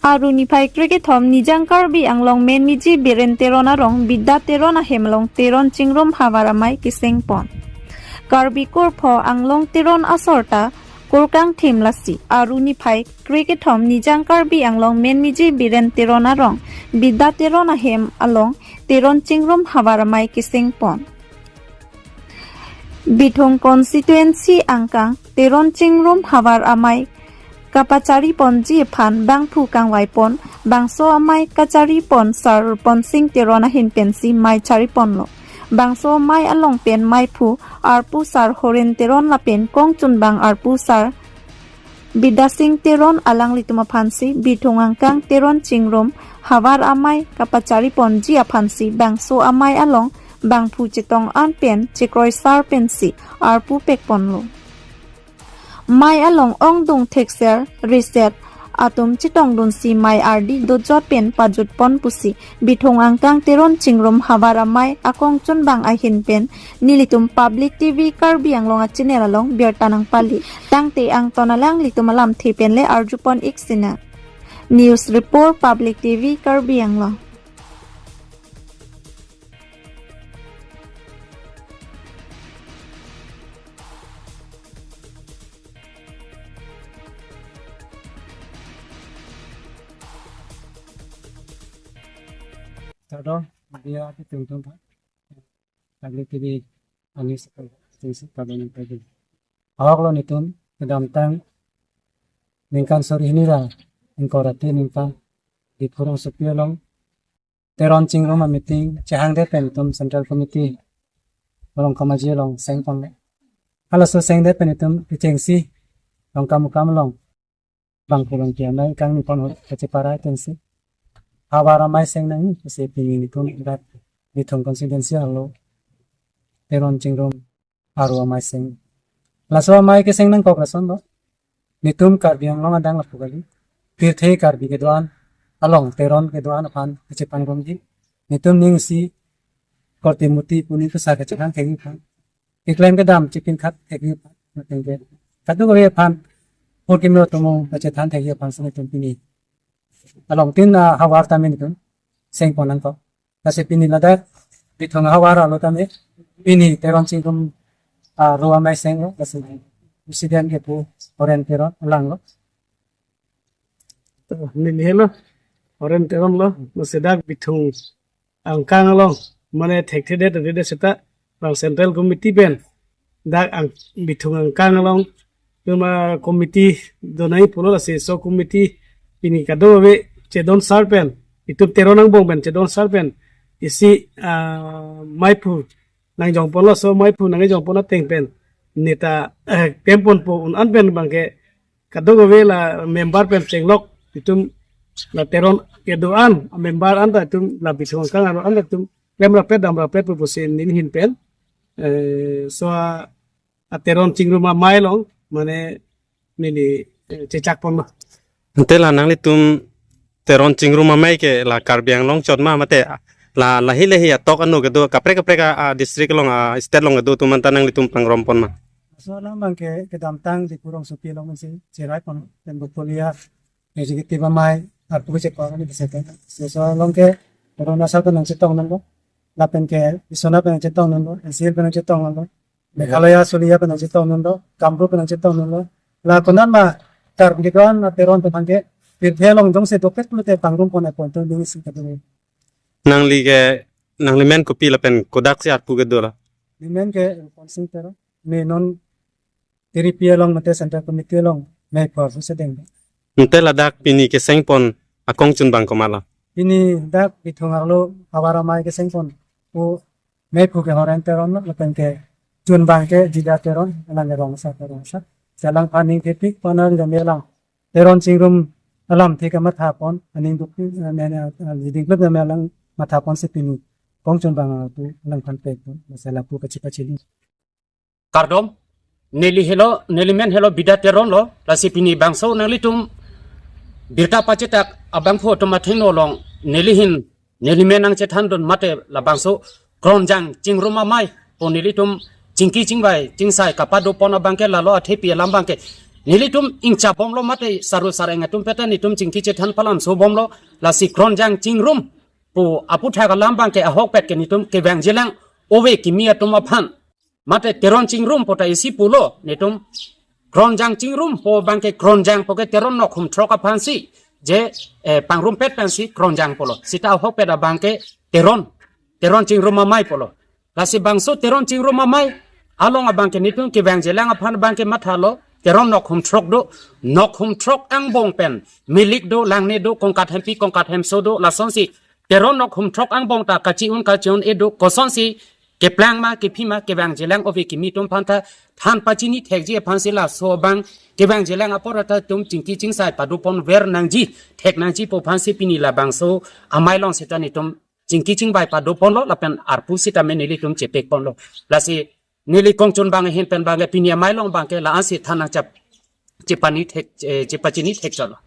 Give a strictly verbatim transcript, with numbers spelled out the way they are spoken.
Aru niphai krekethom Nijang Karbi Anglong Menmiji Biren Teron arong Bida Teron ahem along Teron Chingrum Havar Amei keseng pon. Karbi Kurpho Anglong Teron asor ta kurkang thim lasi. Aru niphai krekethom Nijang Karbi Anglong Menmiji Biren Teron arong Bida Teron ahem along Teron Chingrum Havar Amei keseng pon. Bithung constituency angkang Teron Chingrum Havar Amei kapachari ponji aphan bangphu kangvai pon, bangso amei kachari pon Sar Rupon Sing Teron ahin pensi mei chari ponlo. Bangso amei along pen meiphu arpu Sar Horen Teron lapen kongchunbang arpu Sar Bida Sing Teron alanglitum aphansi bithung angkang Teron Chingrum Havar Amei kapachari ponji aphansi bangso amei along bangphu chetong an pen chekroisar pensi arpu pek ponlo. Mei along ongdung thekser riset atum chetongdunsi mei ardi dojot pen pajut pon pusi bithung angkang Teron Chingrum Havar Amei akongchunbang ahin pen nelitum Public T V Karbi Anglong a channel along birta nangpali. Tangte angton alanglitum alamthe pen le arju pon ik sinang. News report, Public T V Karbi Anglong. Kardom, media atum tungtang. Public T V ani sekali, sekali yang tadi. Ahok lo nelitum kedamtang ningkan suri hini ra, ingkoi ra throk ningkan Diphu rongsopi along Teron Chingrum ameeting chehangdet pen nelitum Central Committee along kamaji along seng pon. Halaso sengdet pen nelitum kechengsi Dongkamukam along bangphu bangphi amei kangni pon ahut kachepara kechengsi Havar Amei seng nangji pusi pini nelitum rat Bithung constituency arlo Teron Chingrum Havar Amei seng. Laso amei keseng nangkok lason lo. Nelitum Karbi Anglong adang lapu kali. Pirthe Karbi kedo-an along Teron kedo-an aphan kachepangrumji. Nelitum ning isi korte muti puni pusa kachethan thekji aphan, keklem kedam chepin khat thekji aphan, mateng ke kadokave aphan purkimlo tomo kachethan thekji aphansi nelitum pini along tin, ah, havar tame nelitum seng pon nangkok. Lasi pini ladak Bithung havar arlo tame pini Teron Chingrum, ah, Havar Amei seng lo, lasi president ke pu Horen Teron alang lo. Neli helo Horen Teron lo, lasi dak Bithung angkang along, mane thekthedet adedet seta, bang Central Committee pen dak ang Bithung angkang along, cuma committee donai pulo, lasi laso committee pini kadokave chedon sar pen, itum Teron angbong pen chedon sar pen, isi, ah, meiphu nangjong ponlo, laso meiphu nangjong pon ateng pen neta, eh, klem ponpo un-an pen abangke kadokave la member pen chenglok itum la Teron kedo-an member anta itum la Bithung angkang arlo anta itum klem rapet dam rapet pu pusi neli ahin pen, eh, laso a, a Teron Chingrum Amei along mane neli, eh, chechak ponlo. Ante la nanglitum Teron Chingrum Amei ke la Karbi Anglong chot ma mate la, lahei lahei atok anu kedo kaprek kaprek a, a district along, a state along kedo atum anta nanglitum pangrum pon ma? Laso alam abangke kedamtang Diphu rongsopi along si cherai pon pen Bokolia Executive Amei arpu kachepon ani bisete. Laso along ke Arunachal pen nangchetong nanglo. Lapen ke Biswanath pen nangchetong nanglo, N C L pen nangchetong nanglo, Meghalaya Sulia pen nangchetong nanglo, Kamrup pen nangchetong nanglo. La konat ma Karbi kedo-an a Teron pen abangke pirthe along jongsi dopet pulote pangrum pon appoint to ding si kadung. Nangli ke, nangli men kopi lapen kodaksi arpu kedo la? Neli men ke Rupon Sing Teron. Ne non T D P along mate Central Committee along meiphu arpu sedeng. Ante ladak pini keseng pon akongchunbang komat la? Pini dak Bithung arlo Havar Amei keseng pon pu meiphu ke Horen Teron lo, lapen kechunbang ke Jida Teron, alang ke rong asar, rong asar. Alangphan ning thepik pon an jame alang Teron Chingrum alamthe kamatha pon, aning duk, eh, ne, ne, eh, jiding klep jame alang matha ponsi pini kongchunbang arpu alangphan pek pon, masa lapu kachi kachi. Kardom, neli helo, neli men helo Bida Teron lo, lasi pini bangso nanglitum birta pachetak abangphu atum athengno along, neli ahin, neli men nangchethandun mate labangso Kronjang Chingrum Amei pu nelitum chingki chingvai chingsai kapado pon abangke lalo athepi alam abangke Nelitum ingchap bomlo mate sarlu sareng atum peta netum chingki chethan palam so bomlo, lasi Kronjang Chingrum pu aputhak alam abangke ahokpet ke netum kevangjilang ove kimi atum aphan. Mate Teron Chingrum pu ta isi pulo netum. Kronjang Chingrum pu abangke Kronjang pu ke Teron nok hum throk aphansi je, eh, pangrumpet pensi Kronjang pulo. Sita ahokpet abangke Teron, Teron Chingrum Amei pulo. Lasi bangso Teron Chingrum Amei along abangke netum kevangjilang aphan abangke mathalo Teron nok hum throk do, nok hum throk angbong pen milik do, langne do, kongkat hempi kongkat hemso do, lasonsi Teron nok hum throk angbong ta kachi-un kachi-un-e do, kosonsi keplang ma kephi ma kevangjilang ove kimi atum aphan ta than pachini thekji aphansi laso abang kevangjilang apor ta netum chingki chingsai pado ponver nangji, thek nangji pu aphansi pini labangso amei along sita netum chingki chingvai pado ponlo lapen arpu sitame nelitum chepek ponlo. Lasi neli kongchun abang ahin pen abangke pini amei along abangke la-ansi than nangchap chepani thek, eh, chepachini thek chotlo.